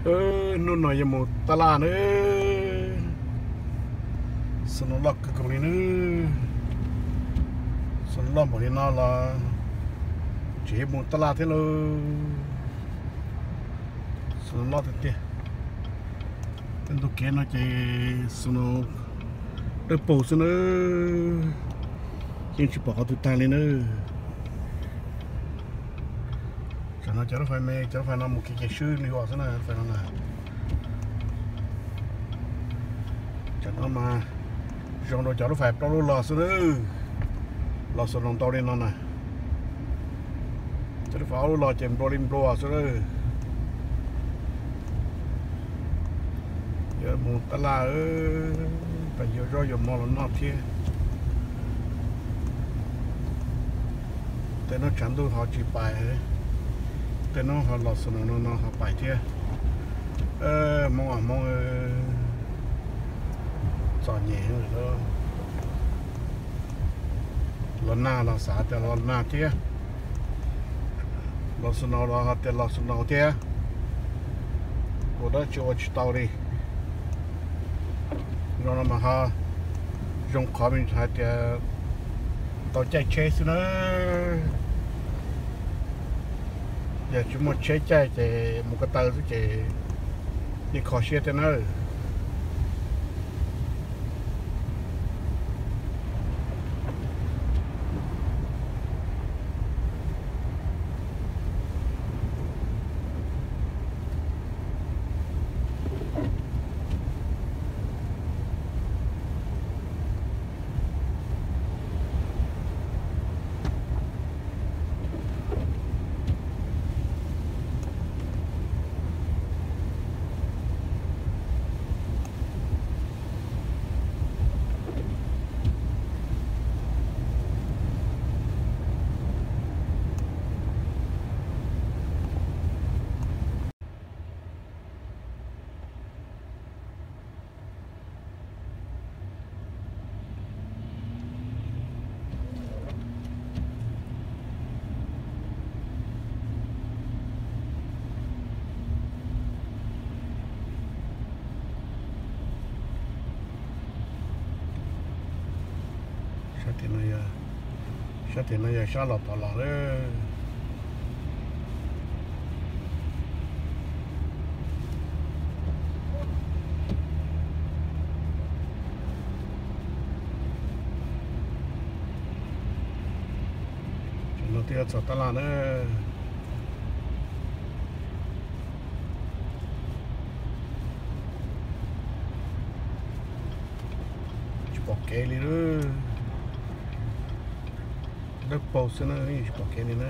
Hnub no yuav mus tab laj nawb. Snow loj kawg nkaus li nawb. Snow loj npaum li no los tseem yuav mus tab laj thiab lauj. Snow loj tiag tiag. Tej ntug kev no ces snow dawb paug xwb nawb. Yeej tsis pom qhov twg tag li nawb. Tsam no cov lub fais me, cov lub fais no mus kev kev swb li ua xwb na, lub fais no na. Tsam no mas zoo rau cov lub fais plaub lub los xwb nawb. Los snow ntau li no na. Cov lub fais ob lub los ces nplua li nplua xwb nawb. Yuav mus tab laj, pais yuav zaub yuav mov los noj thiab. Tej hnub tshav ntuj ho tsis pais, tej hnub ho los snow no no ho pais thiab. Hmoob, Hmoob txom nyem. Los nag los xav tias los nag thiab, los snow los hais tias los snow thiab, ua dab tsi ua tsis tau li. Zoo no mas ho zoo qhov me hais tias tau caij tsheb xwb na. Yog tsis muaj tsheb caij ces mus ko taw xwb ces yeej kho siab thiab nawb. Sab tim no yog sab los tom los lawm. Tam no twb yuav txog tab laj na. Tsis pom kev li lawm. Dawb paug xwb na, yeej tsis pom kev li na.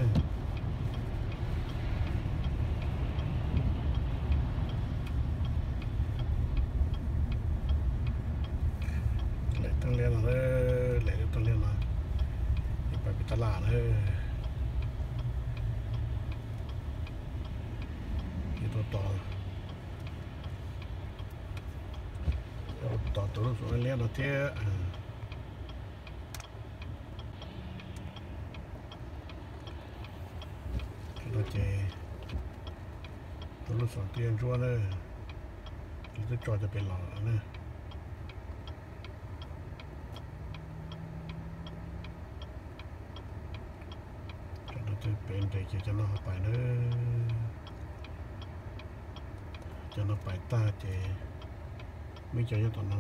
Lawm teeb liab no, lawm lub teeb liab no, pais pem tab laj na. Tos, tos tus lub xov liab no thiab. Ces tus lub xov twb yuav ntsuab na, lawv twb tso cov pem los na. Cov no twb pem nres ces cov no ho pais na. Cov no pais tag ces muaj ib co nyob tom no,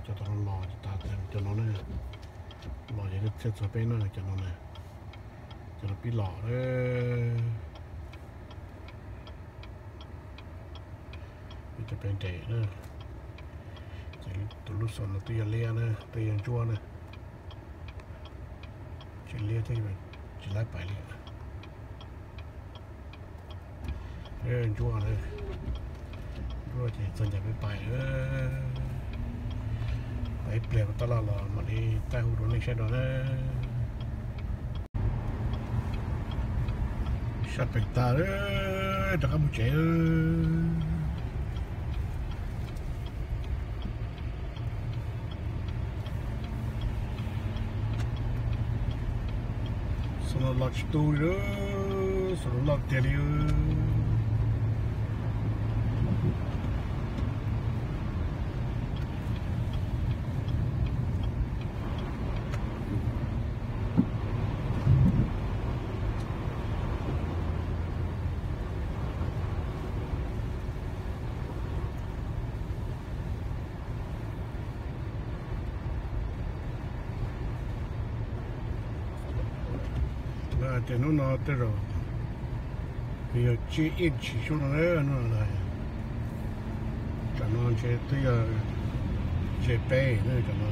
cov tom no los ces tas cov no na. Los ces thiaj txog peb na, cov no na. Cov no pib los na. Peb cov pem nres na. Ces tus lub xov no twb yuav liab na, twb yuav ntsuab na. Tsis liab thiab, tsis laib pais li. Ntsuab na, ntsuab ces txog ncas peb pais. Pais ib pliag tab laj los mam li thaij hu rau nej saib dua na. Sab pem tas, rov qab mus tsev. Xov no los tsis tu li, xov no loj tiag li. Ces hnub no tej zaum yog tsib inch sub no na, hnub no na. Tsam no ntshe twb yog ze peb na tsam no.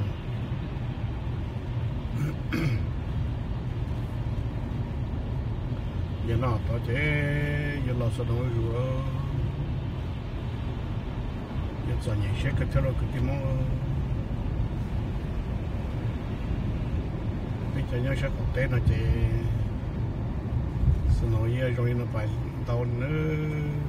Yog no tod ces yuav los snow zuj zus. Yuav txom nyem siab kawg thiab lauj kwv tij Hmoob. Peb cov nyob sab qaum teb no ces snow year zoo li no pais ntau nawb.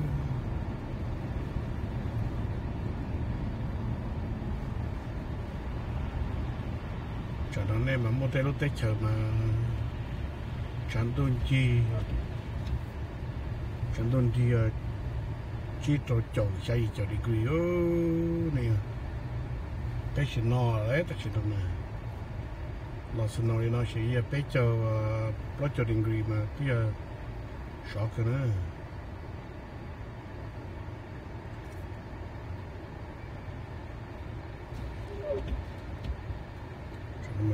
Tsam no nej mas muaj tej lub teb chaws mas tshav ntuj ncig, tshav ntuj ncig tsib rau caum xya yim caum degree ne. Tab sis no, tab sis no na, los snow li no ces yog peb caug plaub caug degree mas twb yog sov kawg na.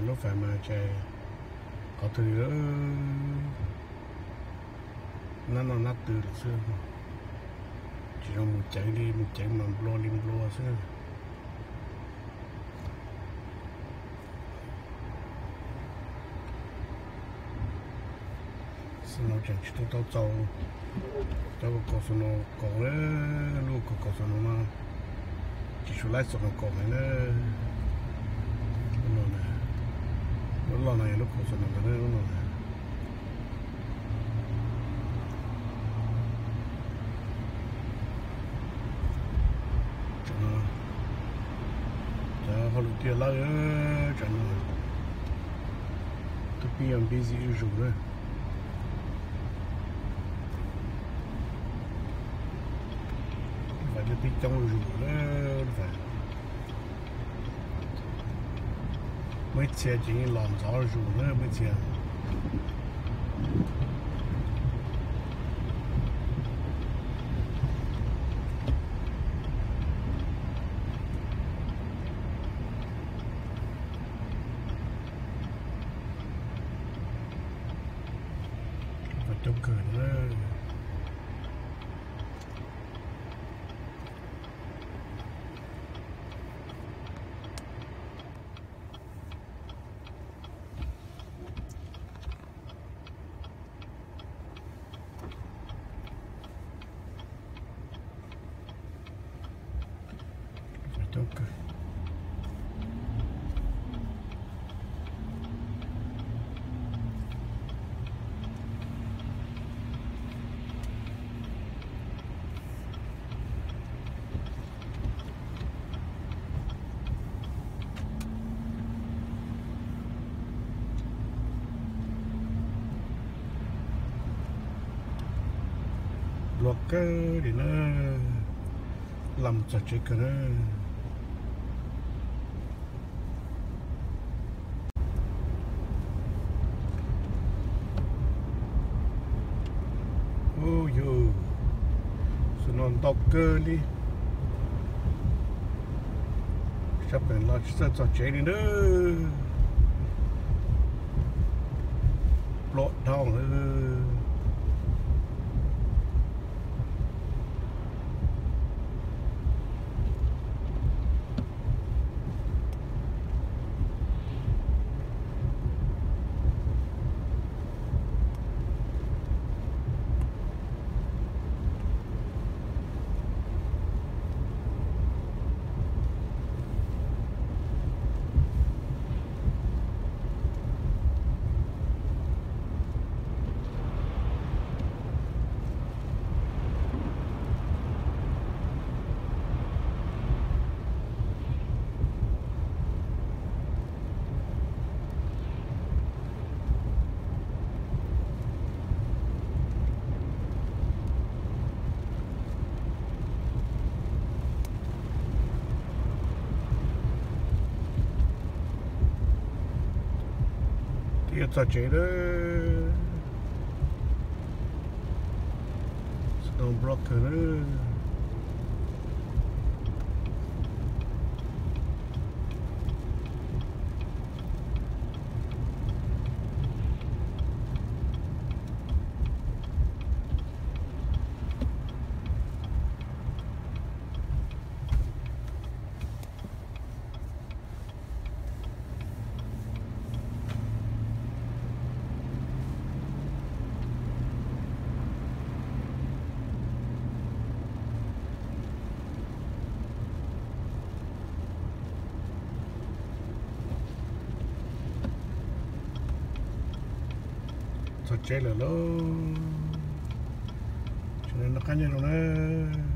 Lub fais mas ces qhov twg nab noj nab tw lawm xwb. Tsis zoo mus ceev li, mus ceev mas nplua li nplua xwb. Snow tseem tsis tau tau txaus, cov kaus snow kaus, lub kaus kaus snow no tsis tshua laib snow kaus heev na. Lub no, lub loj no yog lub kaus snow ntawd lub no. Tsam no cov hauj lwm tiaj lawm, tsam no twb pib busy zuj zus na. Lub fais twb pib coob zuj zus na, lub fais. Muaj ib txhia ces yeej los ntxov zuj zus na, muaj ib txhia. Coob kawg na. Nplua kawg li na, los mus txog tsev kawg na. Ub yug, snow ntau kawg li. Sab peem los tsis txawj txog tsev li na. Nplua dhau lawm. Twb yuav txog tsev lawm. Snow block na. Txog tsev lawm lauj. Sawv daws noj qab nyob zoo nawb.